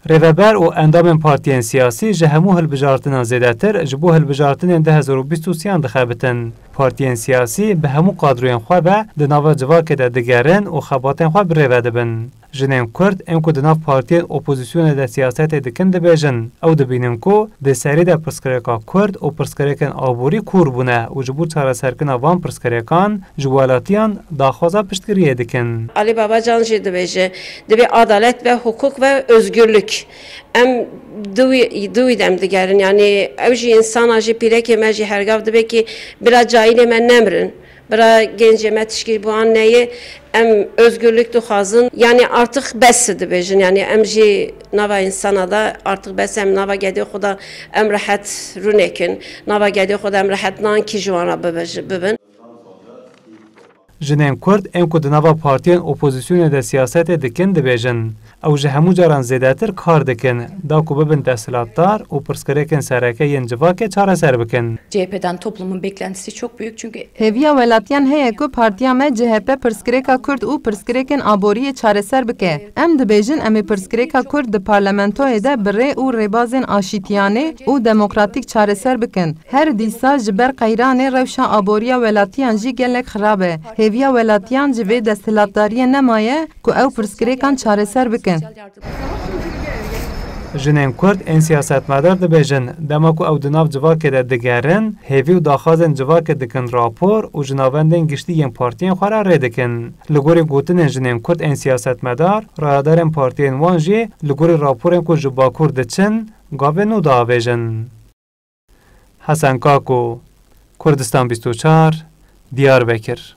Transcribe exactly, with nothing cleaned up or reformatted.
Rêveber û endamên partiyên siyasî ji hemû hilbijartinan zêdetir ji bo hilbijartinên du hezar û bîst û sêyan dixebitin. Partiyên siyasî bi hemû kadroyên xwe ve di nava civakê de digerin û xebatên xwe bi rê ve dibin. Jinên Kurd ên ku di nav partiyên opozîsyonê de siyasetê dikin dibêjin, ew dibînin ku di serî de pirsgirêka Kurd û pirsgirêkên aborî kûr bûne û ji bo çareserkirina van pirsgirêkan ji welatiyan daxwaza piştgiriyê dikin. Ali Babacan jî dibêje, divê adalet ve hukuk ve özgürlük. Em di wî, di wî dem digerin. Yanî ew jî însana jî, pîrekê me jî hergav dibe ki bira cahilê me nemirin. Bira gencê me tişkî ji bo an neyê, em özgürlük dixwazin. Yanî artık bes dibêjin. Yanî em jî nava însana da artık bes, em nava gedê xwe da em rehet rûnekin. Nava gedê xwe da em rehet nan kî ji wan re bibij-, bibin. Jinên Kurd ên ku di nava partiyên opozîsyonê de siyasetê dikin dibêjin, ew ji hemû caran zêdetir kar dikin, da ku bibin desthilatdar û pirsgirêkên sereke yên civakê çareser bikin. C H P'den toplumun beklentisi çok büyük çünkü Hêviya welatiyan heye ku partiya me C H P pirsgirêka Kurd û pirsgirêkên aboriyê çareser bike. Em dibêjin em ê pirsgirêka Kurd di parlamentoyê de bi rê û rêbazên aşîtiyanê û demokratîk çareser bikin. Her dîsa ji ber qeyranê rewşa aboriya welatiyan jî gelek xirab e. Hêviya welatiyan ji vê desthilatdariyê nemaye ku ew pirsgirêkan çareser bikin. Jinên Kurd ên siyasetmedar dibêjin, dema ku ew di nav civakê de digerin, hêvî û daxwazên civakê dikin rapor û ji navendên giştî yên partiyên xwe re rê dikin. Li gorî gotinên jinên Kurd ên siyasetmedar, rayedarên partiyên wan jî li gorî raporên ku ji Bakur diçin, gavên nû diavêjin. Hesen Kako, Kurdistan bîst û çar, Diyarbekir.